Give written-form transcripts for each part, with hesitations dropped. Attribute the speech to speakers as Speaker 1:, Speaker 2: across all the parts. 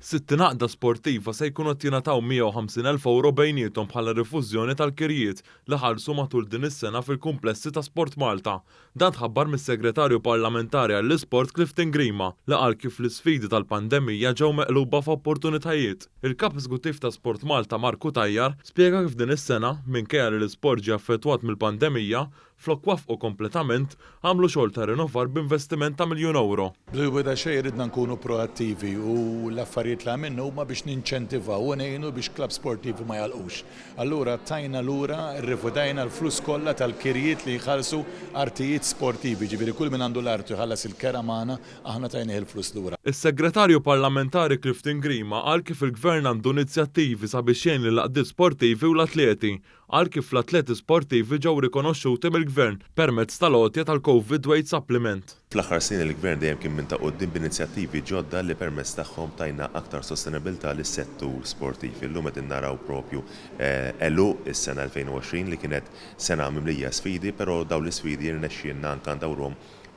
Speaker 1: 60 għaqda sportiva se jkunu qed jingħataw 150,000 ewro bejniethom bħala rifużjoni tal-kirjiet li ħallsu matul din is-sena fil-kumplessi ta' SportMalta. Dan tħabbar mis-Segretarju Parlamentari għall-Isport Clifton Grima li qal kif l-isfidi tal-pandemija ġew meqluba f'opportunitajiet. Il-Kap Eżekuttiv ta' SportMalta Mark Cutajar spjega kif din is-sena, minkejja li l-isport ġie affettwat mill-pandemija, Flok waffqu kompletament, għamlu xogħol ta' rinnovar b'investiment ta' miljun ewro.
Speaker 2: Bla dubju ta' xejn ridna nkunu proattivi u l-affarijiet li għamilna huma biex ninċentivaw u ngħinu biex klabbs sportivi ma jagħlqux. Allura tajna lura, rrifudajna l-flus kollha tal-kirjiet li jħallsu artijiet sportivi, jiġifieri kull min għandu l-art u jħallas il-kera magħna, aħna tajnih il-flus lura.
Speaker 1: Is-Segretarju Parlamentari Clifton Grima qal kif il-Gvern għandu inizjattivi sabiex jgħin lill-għaqdiet sportivi u l-atleti. Qal kif l-atleti sportivi ġew rikonoxxuti mill-Gvern permezz tal-għotja tal-Covid Wage Supplement.
Speaker 3: Fl-aħħar snin il-Gvern dejjem kien minn ta' quddiem b'inizjattivi ġodda li permezz tagħhom tajna aktar sostenibilità lis-settur sportiv. Illum qegħdin naraw propju għeluq is-sena 2020 li kienet sena mimlija sfidi, però dawn l-isfidi rnexxielna anke ndawruhom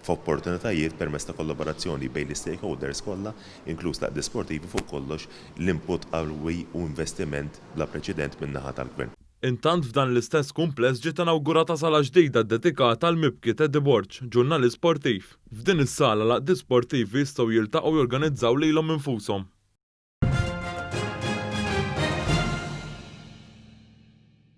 Speaker 3: f'opportunitajiet permezz ta' kollaborazzjoni bejn l-istakeholders kollha, inkluż l-għaqdiet sportivi fuq kollox l-input qawwi u investiment bla preċedent min-naħa tal-Gvern.
Speaker 1: Intant f'dan l-istess kumpless ġiet inawgurata sala ġdida ddedikata għall-mibki Teddy Borg, ġurnalist sportiv. F'din is-sala l-għaqdiet sportivi jistgħu jiltaqgħu u jorganizzaw lilhom infushom.